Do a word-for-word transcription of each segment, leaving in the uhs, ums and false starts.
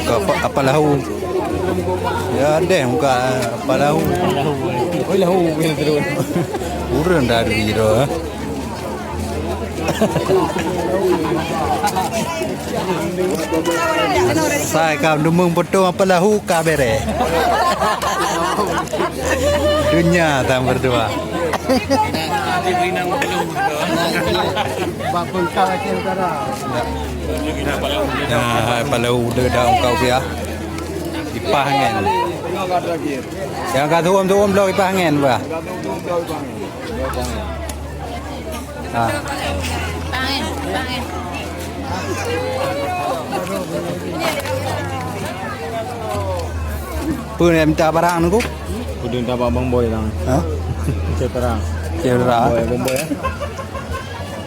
Ka apa, apa lahu? Ya deh, muka apa lahu? Oh, lahu, ya, terus. Urang dari ro. Sai ka deungoe potong apa lahu ka bereh. Dunia tang berdua. Bak bengkak Aceh Utara. Ya, palau udah dah ungkau ya. Ipah angin. Yang ka tuom-tuom bloe ipah angin bah. Ha. Peue nyang minta barang nunggu? Kudu minta bak Bang Boy lah. Ha? Cek barang. Cek barang. Boy, Bang Boy, eh.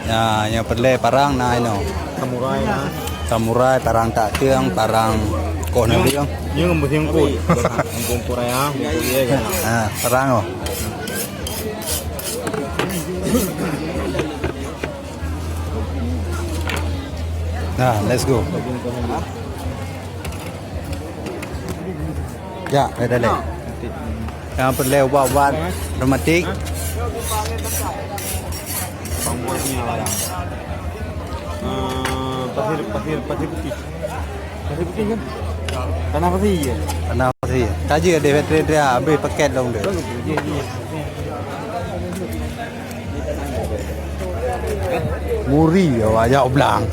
Ya, nyang peureulée parang na inoe. Samurai na. Samurai, parang tak tiang, parang koh na liang. Nyoe meusieng kut. Kumpul raya, kumpul ye kan. Ha, parang oh. Nah, let's go. Ya, dah dalek. Yang perlu ubat-ubat rematik. Bang Boy punya lah. Eh, pasir, pasir, pasir putih. Pasir putih kan? Tanah pasir ya? Tanah pasir. Kaji ada bateri dia habis paket dong dia. Muri awak jak blang.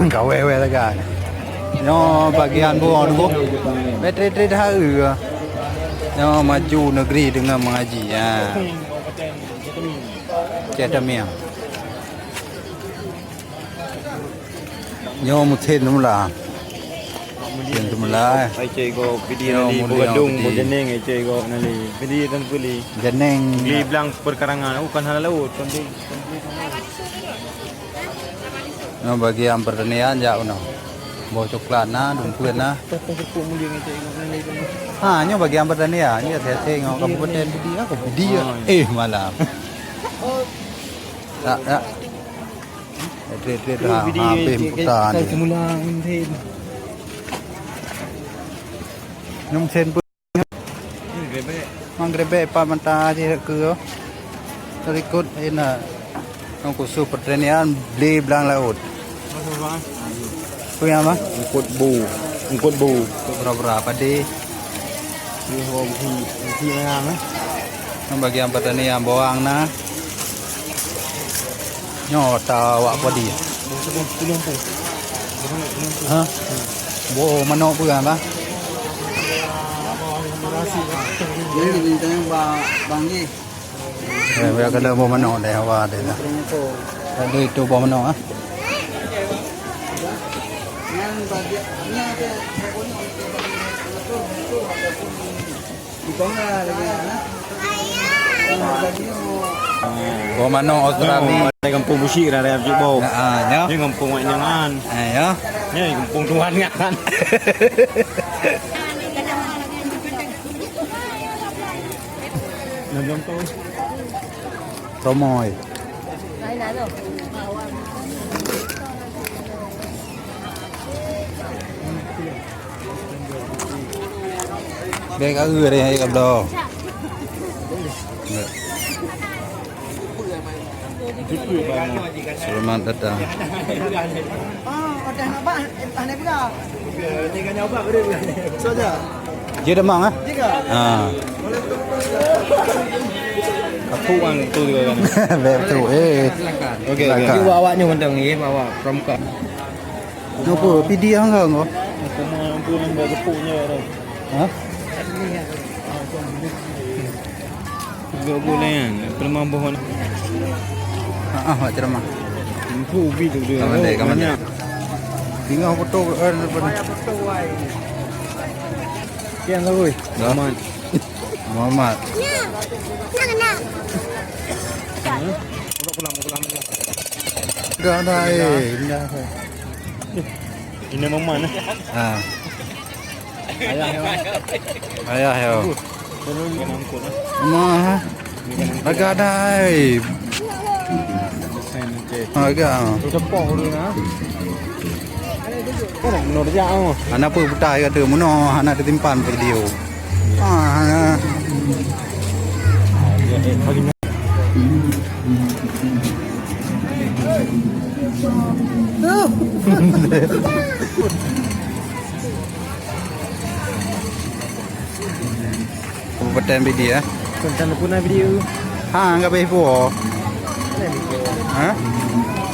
Kawé-wé sagai. Nyoe bagian buah dulu. Bateri-bateri dah. Nyoe maju negeri dengan mengaji. Ha. Cek Damiang. Nyoe meusen semula. Meusen semula. Ai cek go pidi nali bogadung, bojaneng ai cek go nali. Pidi dan puli. Janeng. Beli blang perkarangan, bukan hal laut, kan di. Nyoe bagian pertanian jak unoe. Boh coklat na, dumpeuen na. Ha, nyoe bagian pertanian, nyoe sesi ngon kabupaten pidi, ah, pidi ya. Eh, malam. Tak, tak. Trade-trade dah habis putar ni. Semula mungkin. Nyum sen pun. Mang grebek pat mata je ke. Terikut ina. Nang khusus pertanian beli blang laut. Apa yang apa? Ungkut bu. Ungkut bu. Berapa-berapa deh? Ini hawa besi, besi merah, eh. Nang bagian pertanian bawang na. Nyoe ta awak padi. Ha? Boh manok peue, Bang? Jadi, bintang Bang, Bang Ye. Eh, biar kena boh manok deh, awak deh lah. Tadi itu boh manok, ah. Yang bagian, ini ada. Boh manok Australia. Dari kampung Busyik, dari Abjik Bau. Ha, ha, ya. Ni kampung Wak Nyangan. Ha, ya. Ni kampung Tuhan Nyan. Nah, contoh. Romoi. Bèk ka eu deh, hai ka bloe. Selamat datang. Ah, udah nampak, eh, tak naik pula. Saja. Dia demam, ah? Tiga. Ha. Aku kan tu juga kan. Bèk tu, eh. Okey, okey. Silakan. Cuba awak ni mantong, ye, bawa from car. Nyoe peue? Pidi hang ka nyoe? Aku mah ampun, hamba gepuk nyoe dah. Ha? Gepuk layan, pelemah boh. Ha ah, wak ceramah. Empuk ubi tu dia. Kaman dek, kaman dek. Banyak. Tinggal foto, eh, apa ni? Kian lah, woi. Dah. Aman. Muhammad. Nak, nak. Pulang, pulang, pulang. Dah, dah, eh, indah. Ini Maman, eh. Ha. Ayah, ya. Ayah, ya. Kena angkut, eh. Mah. Lagak dah, eh. Ha, ga. Hana peue putai ka tu, meunoe hana teusimpan video. Ha, hana. Kabupaten Pidie, eh? Tentang puna video. Ha, enggak habéh puwoe. Ha?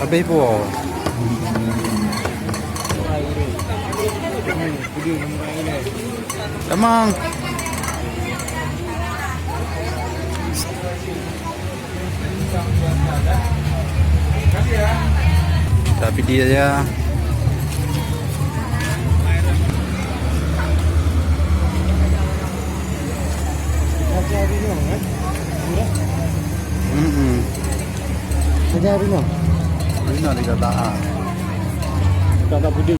Habéh puwoe. Tamang. Tapi dia ya. Mm-mm. Ini ada kata ah. Kata putih.